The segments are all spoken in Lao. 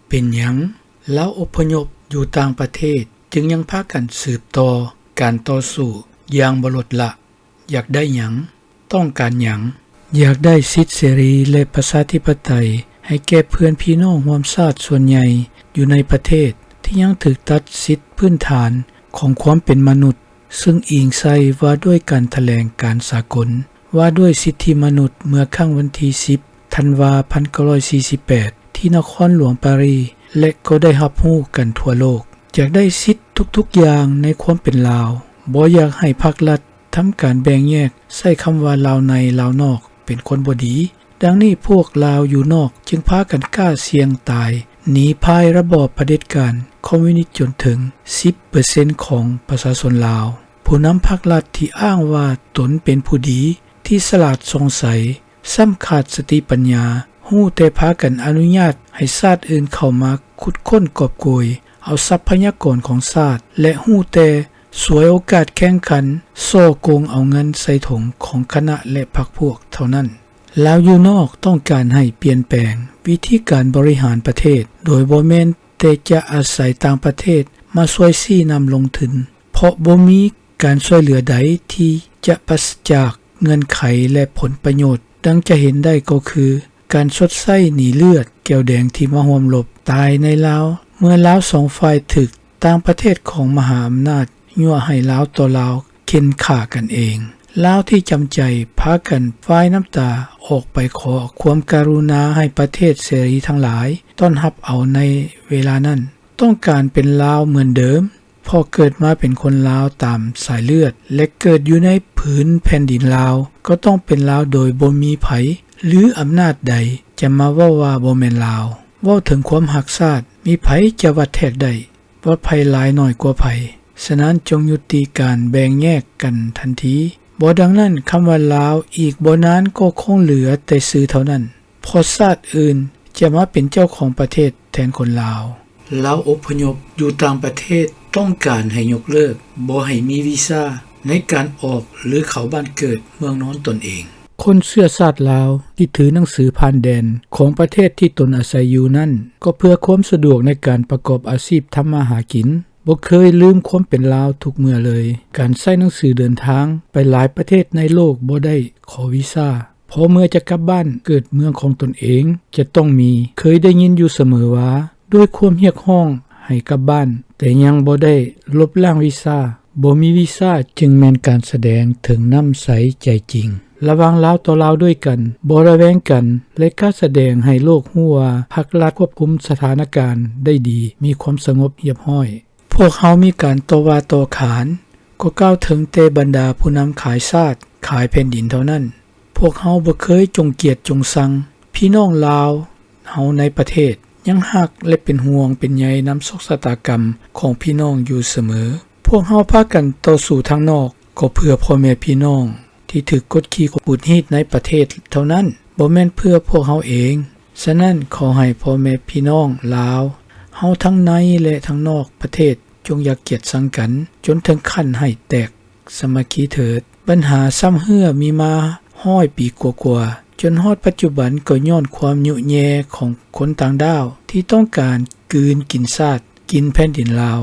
ເປັນຫຍັງລາວອົບພະຍົບຢູ່ຕ່າງປະເທດຈຶ່ງຍັງພາກັນສືບຕໍ່ການຕໍ່ສູ້ຢ່າງບໍ່ລົດລະ? ຢາກໄດ້ຫຍັງ? ຕ້ອງການຫຍັງ? ຢາກໄດ້ສິດເສລີ ແລະ ປະຊາທິປະໄຕໃຫ້ແກ່ເພື່ອນພີ່ນ້ອງຮ່ວມຊາດສ່ວນໃຫຍ່ຢູ່ໃນປະເທດທີ່ຍັງຖືກຕັດສິດພື້ນຖານຂອງຄວາມເປັນມະນຸດ ຊຶ່ງອີງໃສ່ວ່າດ້ວຍການຖະແຫຼງການສາກົນວ່າດ້ວຍສິດທິມະນຸດເມື່ອຄັ້ງວັນທີສິບ ທັນວາ ພັນເກົ້າຮ້ອຍສີ່ສິບແປດ ທີ່ນະຄອນຫຼວງປາຣີ ແລະ ກໍໄດ້ຮັບຮູ້ກັນທົ່ວໂລກ. ຢາກໄດ້ສິດທຸກໆຢ່າງໃນຄວາມເປັນລາວ, ບໍ່ຢາກໃຫ້ພັກລັດທຳການແບ່ງແຍກ, ໃຊ້ຄຳວ່າລາວໃນລາວນອກເປັນຄົນບໍ່ດີ. ດັ່ງນີ້ພວກລາວຢູ່ນອກຈຶ່ງພາກັນກ້າສ່ຽງຕາຍໜີພາຍລະບອບຜະເດັດການຄອມມິວນິດຈົນເຖິງສິບເປີເຊັນຂອງປະຊາຊົນລາວ. ຜູ້ນຳພັກລັດທີ່ອ້າງວ່າຕົນເປັນຜູ້ດີ, ທີ່ສະຫຼາດສ່ອງໃສ, ຊ້ຳຂາດສະຕິປັນຍາ, ຮູ້ແຕ່ພາກັນອະນຸຍາດໃຫ້ຊາດອື່ນເຂົ້າມາຂຸດຄົ້ນກອບໂກຍເອົາຊັບພະຍາກອນຂອງຊາດ ແລະ ຮູ້ແຕ່ສວຍໂອກາດແຂ່ງຂັນສໍ້ໂກງເອົາເງິນໃສ່ຖົງຂອງຄະນະ ແລະ ພັກພວກເທົ່ານັ້ນ. ລາວຢູ່ນອກຕ້ອງການໃຫ້ປ່ຽນແປງວິທີການບໍລິຫານປະເທດ ໂດຍບໍ່ແມ່ນແຕ່ຈະອາໄສຕ່າງປະເທດມາຊ່ວຍຊີ້ນຳລົງທຶນ ເພາະບໍ່ມີການຊ່ວຍເຫຼືອໃດທີ່ຈະປາສະຈາກເງື່ອນໄຂ ແລະ ຜົນປະໂຫຍດ. ດັ່ງຈະເຫັນໄດ້ກໍຄື ການຊົດໃຊ້ໜີເລືອດແກ້ວແດງທີ່ມາຮ່ວມລົບຕາຍໃນລາວ ເມື່ອລາວສອງຝ່າຍຖືກຕ່າງປະເທດຂອງມະຫາອຳນາດຍົວະໃຫ້ລາວຕໍ່ລາວເຂັ່ນຂ້າກັນເອງ. ລາວທີ່ຈຳໃຈພາກັນຟາຍນ້ຳຕາອອກໄປຂໍຄວາມກະລຸນາໃຫ້ປະເທດເສລີທັງຫຼາຍຕ້ອນຮັບເອົາໃນເວລານັ້ນ ຕ້ອງການເປັນລາວເໝືອນເດີມ ເພາະເກີດມາເປັນຄົນລາວຕາມສາຍເລືອດ ແລະ ເກີດຢູ່ໃນຜືນແຜ່ນດິນລາວ ກໍຕ້ອງເປັນລາວໂດຍບໍ່ມີໃຜ ຫຼື ອຳນາດໃດຈະມາເວົ້າວ່າບໍ່ແມ່ນລາວ. ເວົ້າເຖິງຄວາມຮັກຊາດ, ມີໃຜຈະວັດແທກໄດ້ວ່າໃຜຫຼາຍໜ້ອຍກວ່າໃຜ? ສະນັ້ນຈົ່ງຍຸຕິການແບ່ງແຍກກັນທັນທີ. ບໍ່ດັ່ງນັ້ນ, ຄຳວ່າລາວອີກບໍ່ນານກໍຄົງເຫຼືອແຕ່ຊື່ເທົ່ານັ້ນ. ເພາະຊາດອື່ນຈະມາເປັນເຈົ້າຂອງປະເທດແທນຄົນລາວ. ລາວອົບພະຍົບຢູ່ຕ່າງປະເທດຕ້ອງການໃຫ້ຍົກເລີກ, ບໍ່ໃຫ້ມີວີຊາໃນການອອກ ຫຼື ເຂົ້າບ້ານເກີດເມືອງນອນຕົນເອງ. ຄົນເຊື້ອຊາດລາວທີ່ຖືໜັງສືຜ່ານແດນຂອງປະເທດທີ່ຕົນອາໄສຢູ່ນັ້ນ ກໍເພື່ອຄວາມສະດວກໃນການປະກອບອາຊີບທຳມາຫາກິນ, ບໍ່ເຄີຍລືມຄວາມເປັນລາວທຸກເມື່ອເລີຍ. ການໃຊ້ໜັງສືເດີນທາງໄປຫຼາຍປະເທດໃນໂລກບໍ່ໄດ້ຂໍວີຊາ. ພໍເມື່ອຈະກັບບ້ານເກີດເມືອງຂອງຕົນເອງຈະຕ້ອງມີ. ເຄີຍໄດ້ຍິນຢູ່ສະເໝີວ່າ ດ້ວຍຄວາມຮຽກຮ້ອງໃຫ້ກັບບ້ານ, ແຕ່ຍັງບໍ່ໄດ້ລົບລ້າງວີຊາ. ບໍ່ມີວີຊາຈຶ່ງແມ່ນການສະແດງເຖິງນ້ຳໃສໃຈຈິງ ລະຫວ່າງລາວຕໍ່ລາວດ້ວຍກັນ, ບໍ່ລະແວງກັນ ແລະ ກ້າສະແດງໃຫ້ໂລກຮູ້ວ່າພັກລັດຄວບຄຸມສະຖານະການໄດ້ດີ, ມີຄວາມສະຫງົບຮຽບຮ້ອຍ. ພວກເຮົາມີການຕໍ່ວ່າຕໍ່ຂານ, ກໍກ່າວເຖິງແຕ່ບັນດາຜູ້ນຳຂາຍຊາດ, ຂາຍແຜ່ນດິນເທົ່ານັ້ນ. ພວກເຮົາບໍ່ເຄີຍຈົງກຽດຈົງຊັງພີ່ນ້ອງລາວເຮົາໃນປະເທດ, ຍັງຮັກ ແລະ ເປັນຫ່ວງເປັນໃຍນຳໂຊກຊະຕາກຳຂອງພີ່ນ້ອງຢູ່ສະເໝີ. ພວກເຮົາພາກັນຕໍ່ສູ້ທາງນອກ ກໍເພື່ອພໍ່ແມ່ພີ່ນ້ອງທີ່ຖືກກົດຂີ່ຂູດຮີດໃນປະເທດເທົ່ານັ້ນ, ບໍ່ແມ່ນເພື່ອພວກເຮົາເອງ. ສະນັ້ນ, ຂໍໃຫ້ພໍ່ແມ່ພີ່ນ້ອງລາວເຮົາທັງໃນ ແລະ ທັງນອກປະເທດ ຈົ່ງຢ່າກຽດຊັງກັນຈົນເຖິງຂັ້ນໃຫ້ແຕກສາມັກຄີເຖີດ. ບັນຫາຊ້ຳເຮື້ອມີມາຮ້ອຍປີກວ່າໆ, ຈົນຮອດປັດຈຸບັນກໍຍ້ອນຄວາມຍຸແຍ່ຂອງຄົນຕ່າງດ້າວທີ່ຕ້ອງການກືນກິນຊາດ, ກິນແຜ່ນດິນລາວ.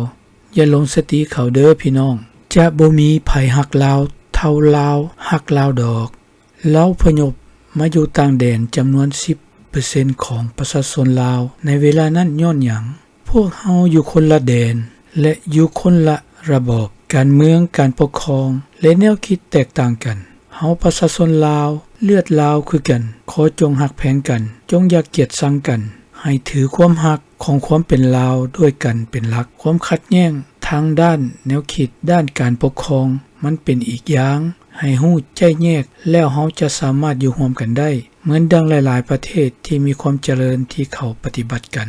ຢ່າຫຼົງສະຕິເຂົາເດີພີ່ນ້ອງ, ຈະບໍ່ມີໃຜຮັກລາວເທົ່າລາວຮັກລາວດອກ. ລາວພະຍົບມາຢູ່ຕ່າງແດນຈຳນວນສິບເປີເຊັນຂອງປະຊາຊົນລາວໃນເວລານັ້ນຍ້ອນຫຍັງ? ພວກເຮົາຢູ່ຄົນລະແດນ ແລະ ຢູ່ຄົນລະລະບອບການເມືອງ, ການປົກຄອງ ແລະ ແນວຄິດແຕກຕ່າງກັນ. ເຮົາປະຊາຊົນລາວ, ເລືອດລາວຄືກັນ, ຂໍຈົ່ງຮັກແພງກັນ, ຈົ່ງຢ່າກຽດຊັງກັນ, ໃຫ້ຖືຄວາມຮັກຂອງຄວາມເປັນລາວດ້ວຍກັນເປັນຫຼັກ. ຄວາມຂັດແຍ່ງທາງດ້ານແນວຄິດ, ດ້ານການປົກຄອງ, ມັນເປັນອີກຢ່າງ, ໃຫ້ຮູ້ແຈ້ງແຍກ ແລ້ວເຮົາຈະສາມາດຢູ່ຮ່ວມກັນໄດ້ ເໝືອນດັ່ງຫຼາຍໆປະເທດທີ່ມີຄວາມຈະເລີນທີ່ເຂົາປະຕິບັດກັນ.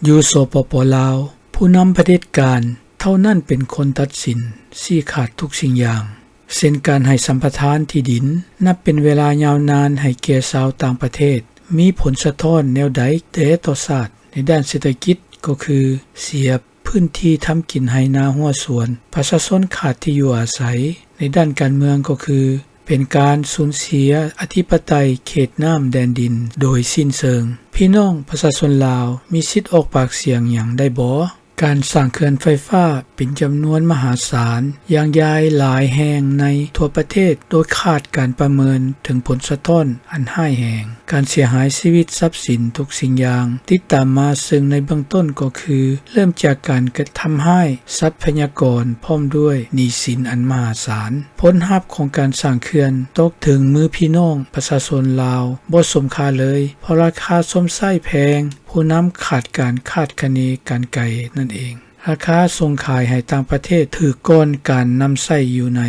ຢູ່ ສປປ ລາວ, ຜູ້ນຳຜະເດັດການເທົ່ານັ້ນເປັນຄົນຕັດສິນຊີ້ຂາດທຸກສິ່ງຢ່າງ, ເຊັ່ນ ການໃຫ້ສຳປະທານທີ່ດິນນັບເປັນເວລາຍາວນານໃຫ້ແກ່ຊາວຕ່າງປະເທດ, ມີຜົນສະທ້ອນແນວໃດແດ່ຕໍ່ຊາດ? ໃນດ້ານເສດຖະກິດກໍຄືເສຍ ພື້ນທີ່ທຳກິນໄຮ່ນາຮົ້ວສວນ, ປະຊາຊົນຂາດທີ່ຢູ່ອາໄສ. ໃນດ້ານການເມືອງກໍຄື ເປັນການສູນເສຍອະທິປະໄຕເຂດນ້ຳແດນດິນໂດຍສິ້ນເຊີງ. ພີ່ນ້ອງປະຊາຊົນລາວມີສິດອອກປາກສຽງຫຍັງໄດ້ບໍ່? ການສ້າງເຂື່ອນໄຟຟ້າເປັນຈຳນວນມະຫາສານ ຢ່າງໃຫຍ່ຫຼາຍແຫ່ງໃນທົ່ວປະເທດ ໂດຍຂາດການປະເມີນເຖິງຜົນສະທ້ອນອັນຮ້າຍແຮງ. ການເສຍຫາຍຊີວິດຊັບສິນທຸກສິ່ງຢ່າງ ຕິດຕາມມາເຊິ່ງໃນເບື້ອງຕົ້ນກໍຄື ເລີ່ມຈາກການກະທຳຮ້າຍຊັບພະຍາກອນ ພ້ອມດ້ວຍໜີ້ສິນອັນມະຫາສານ. ຜົນຮັບຂອງການສ້າງເຂື່ອນຕົກເຖິງມືພີ່ນ້ອງປະຊາຊົນລາວບໍ່ສົມຄ່າເລີຍ ເພາະລາຄາຊົມໃຊ້ແພງ, ຜູ້ນຳຂາດການຄາດຄະເນການໄກນັ້ນເອງ. ລາຄາສົ່ງຂາຍໃຫ້ຕ່າງປະເທດຖືກກ່ອນການນຳໃຊ້ຢູ່ໃນ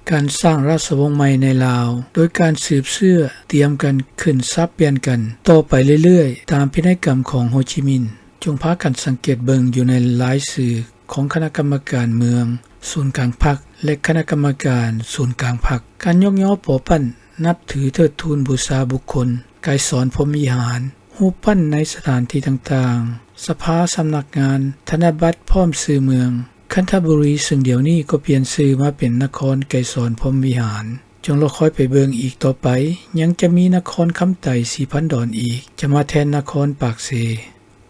ການສ້າງລາຊະວົງໃໝ່ໃນລາວ ໂດຍການສືບເຊື້ອຕຽມກັນຂຶ້ນສັບປ່ຽນກັນຕໍ່ໄປເລື້ອຍໆ ຕາມພິໄນກຳຂອງໂຮຈິມິນ. ຈົ່ງພາກັນສັງເກດເບິ່ງຢູ່ໃນລາຍຊື່ຂອງຄະນະກຳມະການເມືອງສູນກາງພັກ ແລະ ຄະນະກຳມະການສູນກາງພັກ, ການຍົກຍໍປົວປັ້ນ ນັບຖືເທີດທູນບູຊາບຸກຄົນ, ໄກສອນພົມວິຫານ, ຮູບປັ້ນໃນສະຖານທີ່ຕ່າງໆ, ສະພາ, ສຳນັກງານ, ທະນະບັດພ້ອມຊື່ເມືອງ ຄັນທະບູລີ ເຊິ່ງດຽວນີ້ກໍປ່ຽນຊື່ມາເປັນນະຄອນໄກສອນພົມວິຫານ. ຈົ່ງລໍຄອຍໄປເບິ່ງອີກຕໍ່ໄປ, ຍັງຈະມີນະຄອນຄຳໄຕ ສີພັນດອນອີກ ຈະມາແທນນະຄອນປາກເຊ.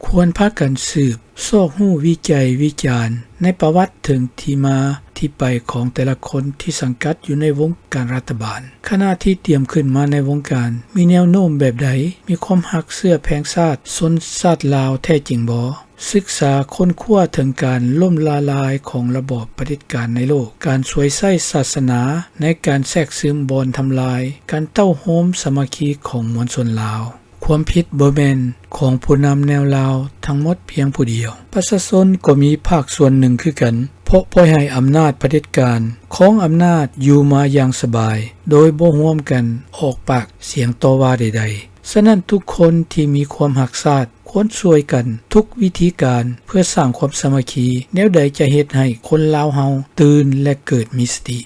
ຄວນພາກັນສືບຊອກຮູ້, ວິໄຈ, ວິຈານໃນປະຫວັດເຖິງທີ່ມາທີ່ໄປຂອງແຕ່ລະຄົນທີ່ສັງກັດຢູ່ໃນວົງການລັດຖະບານ. ຄະນະທີ່ຕຽມຂຶ້ນມາໃນວົງການ ມີແນວໂນ້ມແບບໃດ? ມີຄວາມຮັກເຊື້ອແພງຊາດ, ຊົນຊາດລາວແທ້ຈິງບໍ່? ສຶກສາຄົ້ນຄວ້າເຖິງການລົ້ມລະລາຍຂອງລະບອບຜະເດັດການໃນໂລກ, ການສວຍໃຊ້ສາສະໜາໃນການແຊກຊຶມບ່ອນທຳລາຍການເຕົ້າໂຮມສາມັກຄີຂອງມວນຊົນລາວ. ຄວາມຜິດບໍ່ແມ່ນຂອງຜູ້ນຳແນວລາວທັງໝົດພຽງຜູ້ດຽວ. ປະຊາຊົນກໍມີພາກສ່ວນໜຶ່ງຄືກັນ, ເພາະປ່ອຍໃຫ້ອຳນາດຜະເດັດການຄອງອຳນາດຢູ່ມາຢ່າງສະບາຍ ໂດຍບໍ່ຮ່ວມກັນອອກປາກສຽງຕໍ່ວ່າໃດໆ. ສະນັ້ນ, ທຸກຄົນທີ່ມີຄວາມຮັກຊາດ ຄວນຊ່ວຍກັນທຸກວິທີການເພື່ອສ້າງຄວາມສາມັກຄີ, ແນວໃດຈະເຮັດໃຫ້ຄົນລາວເຮົາຕື່ນ ແລະ ເກີດມີສະຕິ.